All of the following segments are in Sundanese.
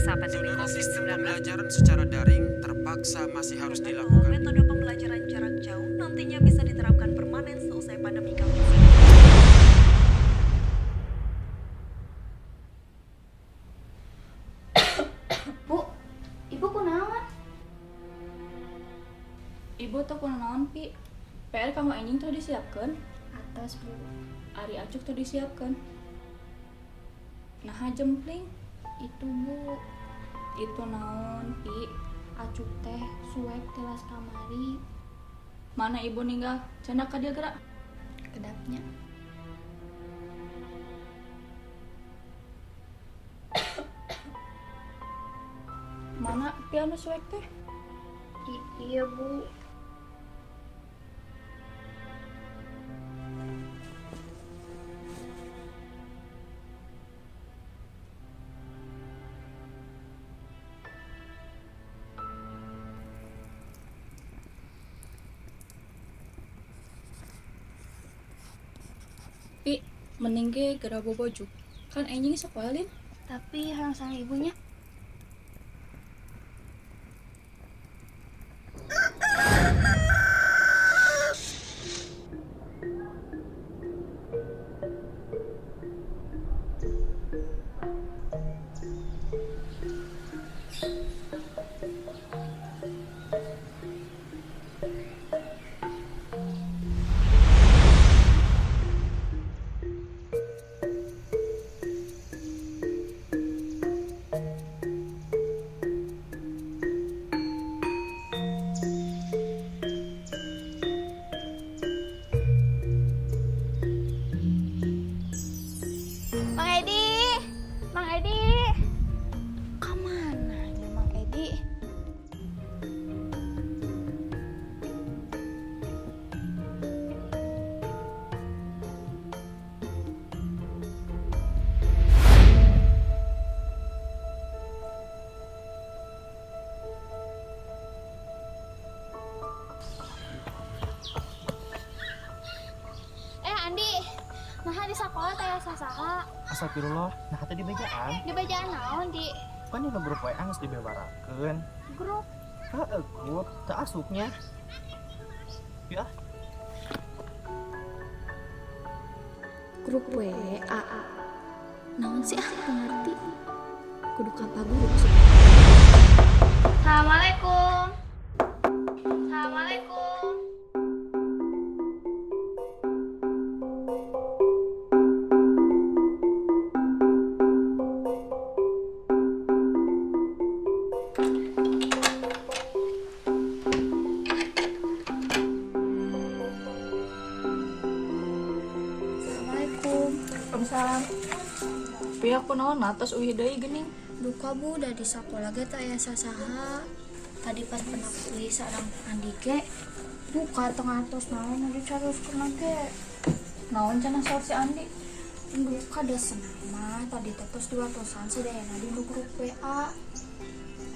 Masa pandemi Saudara, sistem COVID-19. Pembelajaran secara daring terpaksa masih harus Bahwa dilakukan. Metode pembelajaran jarak jauh nantinya bisa diterapkan permanen seusai pandemi COVID-19. Bu, Ibu kunaon? Ibu teu kunaon, Pi. PR kanggo enjing teh disiapkeun? Atos, Bu. Ari acuk teh disiapkeun? Naha jempling? Itu, Bu. Itu naon, Pi? Acuk teh suek tilas kamari. Mana ibu ninggal? Candak ka dieu geura. Kedap nya. Mana Pi anu suek teh? Iya, Bu. Pi, mending ge geura bobo juk. Kan enjing sekolah lin. Tapi hayang sareng ibunya. Mang Edi, Mang Edi. Kemana ya Mang Edi? Eh, Andi, nah di sekolah teh sasaha? Astagfirullah, nah tadi bejaan. Dibejaan naon, Di? Kan ini grup WA geus dibewarakeun. Grup? Heeh, grup teu asupnya. Ya. Grup WA. Naon sih, ah, teu ngerti. Kudu ka Pak Guru. Assalamualaikum. Assalamualaikum. Assalamualaikum. Waalaikumsalam. Pi, aku naon atos uih deui geuning? Duka, Bu, da di sekolah ge teu aya sasaha. Tadi pas pernah uih sareng Andi ge, duka teu ngartos naon nu dicarioskeun ge. Naon cenah saur si Andi? Duka, da senang mah tadi teh tos diwartosan sadayana di nu grup WA.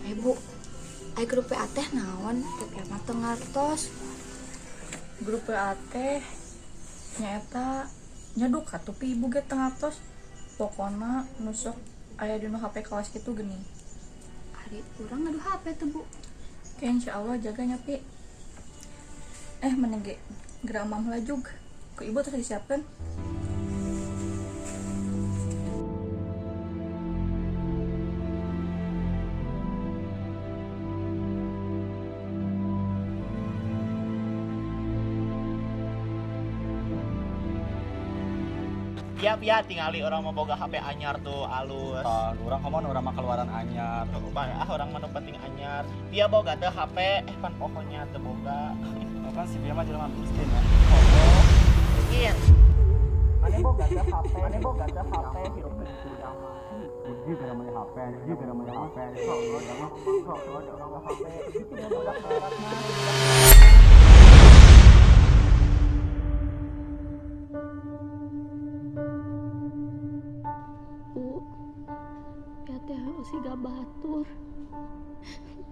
Eh, Bu, ai grup WA teh naon? Tapi mah teu ngartos. Grup WA teh nyaeta nya duka tuh, Pi, ibu ge teu ngartos. Pokona nu sok aya di nu HP kawas kitu geuning. Ari urang gaduh HP tuh, Bu? Oke, insya Allah jaganya, Pi. Eh, mending ge geura mamah heula jug. Ku ibu terus disiapkeun. Ya, ya, tingali urang mah boga HP anyar tuh alus. Tah, urang komo urang mah keluaran anyar. Bang, ah, urang mah nu penting anyar. Dia boga teu HP, eh, pan pokoknya teu boga. Kan si Pia mah jelema miskin ya. Oh, miskin. Maneh boga teu HP, maneh boga teu HP, hirup teu urang mah. Rugi gara meuli HP, rugi gara meuli HP. Oh, jangan, oh, urang mah HP. Itu nya budak barat mah. Bu, ya teh siga batur.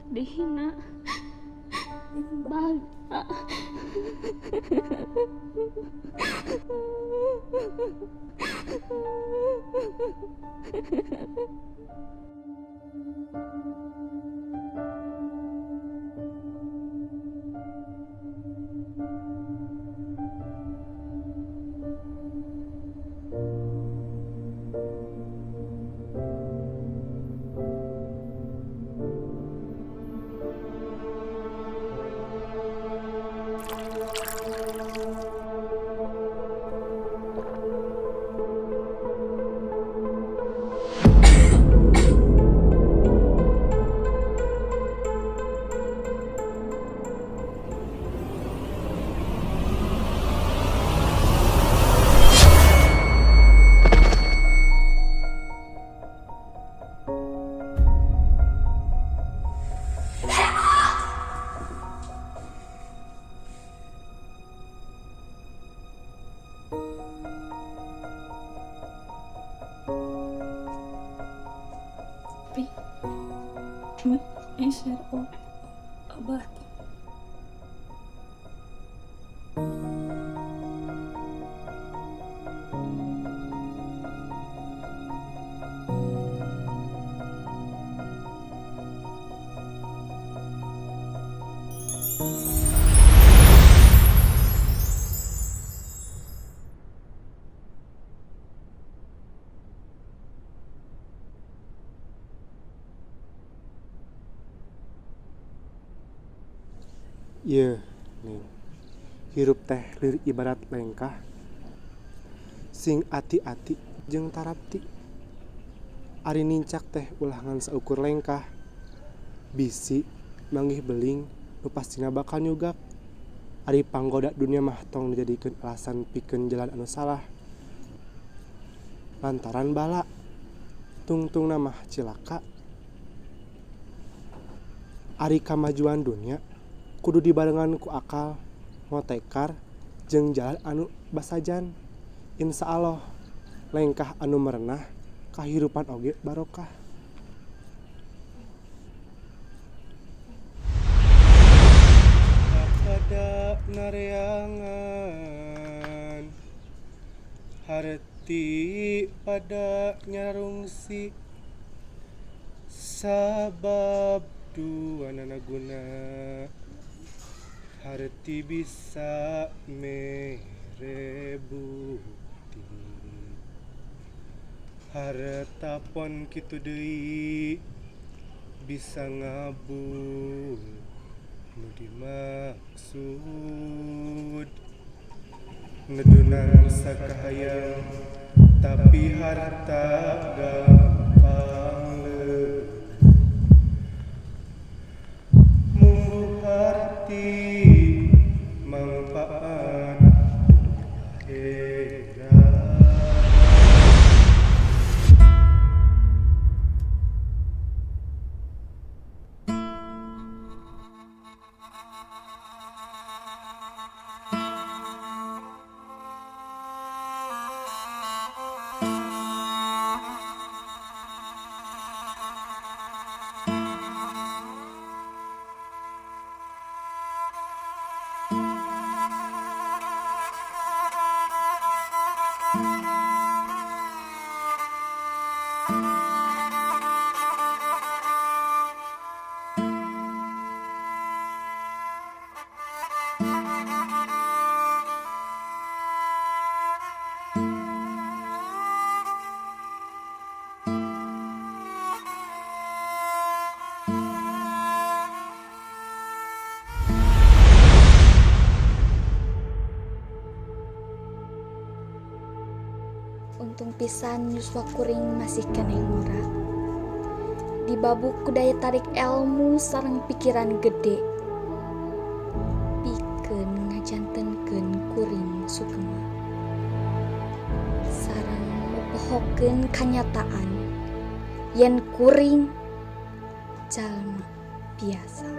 Dihina. Baga. Pi, M, share obat. Yeuh, Neng. Hirup teh lir ibarat lengkah. Sing ati-ati jeung tarapti. Ari nincak teh ulah ngan saukur lengkah. Bisi manggih beling nu pastina bakal nyugak. Ari panggoda dunia mah tong dijadikeun alasan pikeun jalan anu salah. Lantaran bala tungtungna mah cilaka. Ari kamajuan dunia kudu dibarengan ku akal, motekar jeung jalan anu basajan. Insya Allah lengkah anu merenah kahirupan oge barokah. Pada nareangan harti pada nyarungsi sabab duanana guna harti bisa mere bukti harta pon kitu deui bisa ngabul nu dimaksud ngedunan sakahayang tapi harta gampang mumbu harti manfaat akhirat. Untung pisan yuswa kuring masih keneh ngora. Dibabuk ku daya tarik elmu sareng pikiran gede. Pikeun ngajantenkeun kuring sugema. Sareng mopohokeun kanyataan yen kuring jalma biasa.